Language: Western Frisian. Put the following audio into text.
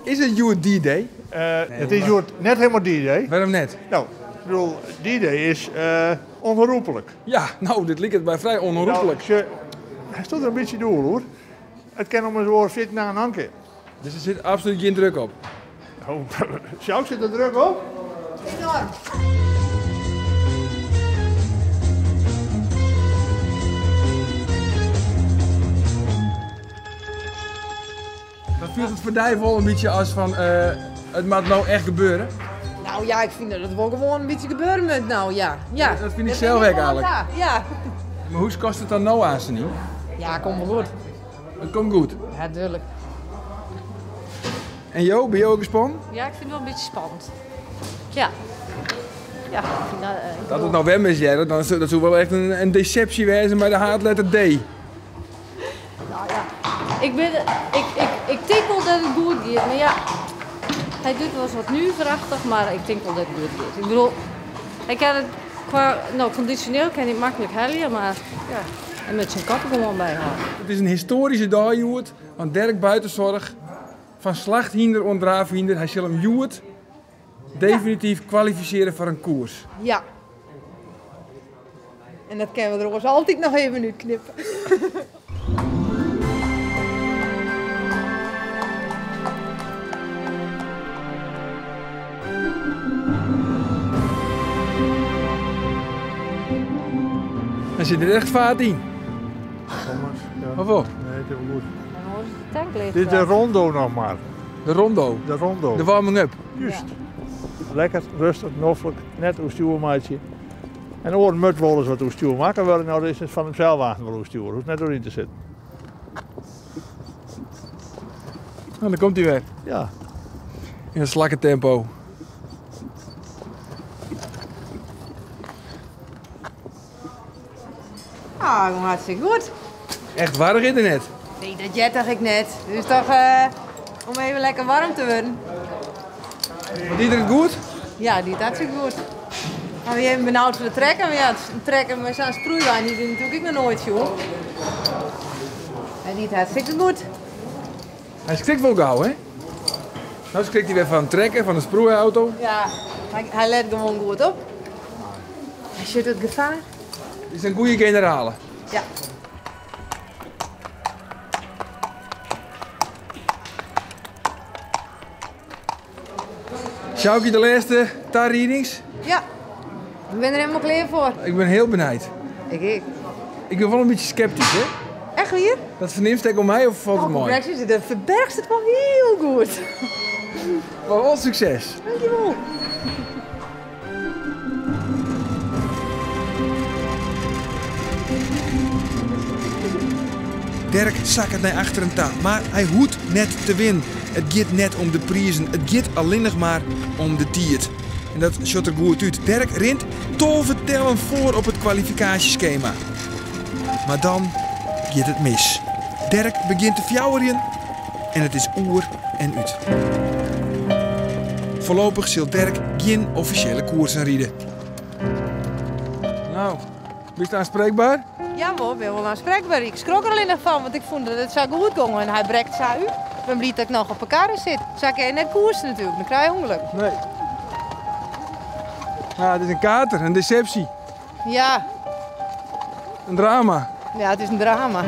Is it hjoed D-Day? It is hjoed net hielendal D-Day. Wêrom net? No, ik bedoel, D-Day is ûnherroeplik. Ja, no, dit liket my frij ûnherroeplik. No, sjoch, hy stiet der in bytsje doel oer. It kin ommers oer 14 dagen noch in kear. Dus der sit absolút gjin druk op? No, Sjouk, sit der druk op? Enorm. Dat fielt it foar dy wol in bytsje as fan it moat no echt gebeure? No ja, ik fyn dat it wol gewoan in bytsje gebeure moat no, ja. Ja. Dat fyn ik sels ek eigentlik. Ja. Mar hoe kost it dan no aanst yn? Ja, komt wol goed. It komt goed? Ja, tuurlijk. En jo, binne jo ek gespannen? Ja, ik fyn it wol in bytsje spannend. Ja. Ja, ik fyn dat, ik Dat it no wer mislearret, dan dat soe wol echt in deceptie wêze mei de haadletter D. Nou ja, ik bin, ik, ik, ik tink wol dat it goed giet, mar ja, hy doet wolris wat nuverachtich, mar ik tink wol dat it goed giet. Ik bedoel, hy kin it kwa, no, kondisjoneel kin hy it maklik helje, mar ja, hy moat syn kop der gewoan by hâlde. It is in histoaryske dei hjoed, want Dirk Buitenzorg fan slachthynder oant draafhynder, hy sil him hjoed definityf kwalifisearje foar in koers. Ja. En dat kinne we der oars altyd noch even útknippe. Der sit der echt vaart yn. Ja. Of wol? Nee, it is wol goed. Dan hoor de tank leeg. Dit is de rondo noch mar. De rondo? De rondo. De warming-up? Juist. Lekker, rêstich, noflik, net oerstjoer meitsje. En oaren moat wolris wat oerstjoer makke wurde, no is it fan himsels aanst wol oerstjoer, hoecht net oer yn te sitten. No, dan komt hy wer. Ja. Yn in slakketempo. Ah, gewoan hartstikke goed. Echt warch is der net? Nee, dat heart toch ek net. Dus toch om even lekker warm te wurden. Maar die it goed? Ja, die hartstikke goed. Maar we even benaud foar de trekker. Maar ja, een trekker mei sa'n sproeiwein die natuerlik ek noch noait sjoen. En die hartstikke goed. Hy skrikt wol gau, hè? No skrikt hy wer fan in trekker, fan in sproeiauto. Ja, hy let gewoan goed op. Hy sjocht it gefaar. Is in goede generale. Ja. Sjoukje, de lêste tariedings? Ja, ik bin der hielendal klear foar. Ik bin hiel benijd. Ik ek. Ik bin wol in bytsje skeptysk, hè? Echt wier? Dat fernimst ek oan my of falt it Oh, mei? Brexit, dat ferberchst it wol hiel goed. Mar wol sukses. Dankjewol. Dirk sakket nei achteren ta, mar hy hoecht net te winnen. It giet net om de prizen, it giet allinnich mar om de tiid. En dat sjocht der goed út. Dirk rint 12 tellen foar op it kwalifikaasjeskema. Mar dan giet it mis. Dirk begjint te fjouwerjen en it is oer en út. Foarlopich sil Dirk gjin offisjele koersen ride. No, bist oanspreekber? Ja, wol, ik bin wol oanspreekber. Ik skrok der allinnich fan, want ik fûn dat it sa goed gong en hy brekt sa út. Ik bin bliid dat ik noch op 'e karre sit. Sa kin je net koersen natuerlik, dan krije je ûngelok. Nee. Ja, it is in kater, in deceptie. Ja. In drama. Ja, it is in drama.